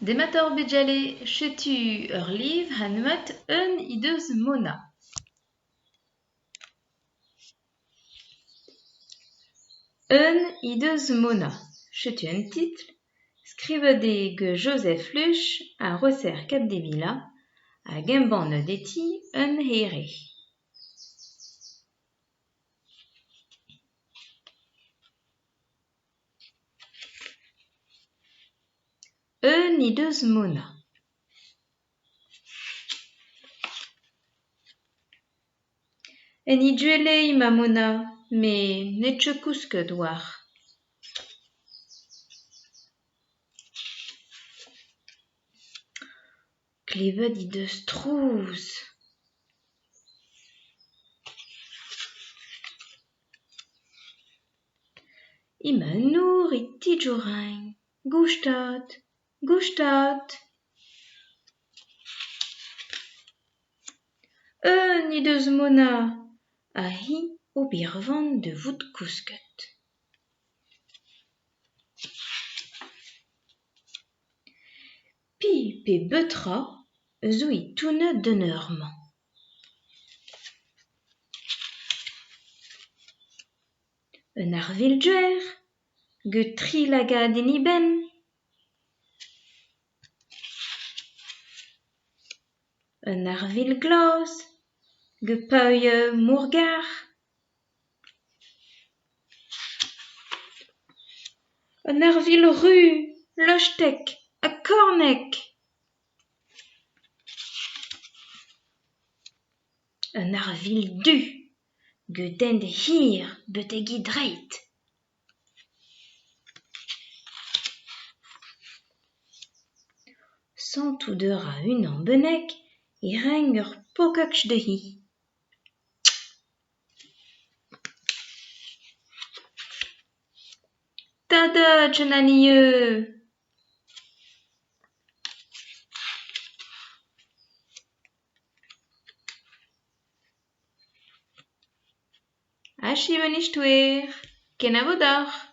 Demat oc'h bugale, setu ur levr anvet Un he deus Mona. Un he deus Mona, setu an titl. Skrivet eo gant Joseph Luch ha Roser Capdevila hag embannet e ti Un Here. Un he deus Mona. En he gwele emañ Mona met n'eo ket kousket war. Klevet he deus trouz. Emañ an nor é tigoriñ, goustad, goustad. Un he deus Mona ha hi ober van da vout kousket. Piv pe betra zo é tonet d'an eur-mañ ? Un arvil gwer gant tri lagad en e benn. Un arvil glas gant pavioù morgar. Un arvil ruz, lostek ha kornek. Un arvil du gant dent hir betek e dreid. Santout a ra unan bennak e reiñ ur pokig dezhi. Tadoj an hini eo ! Achu an istoer. Kenavo deoc'h !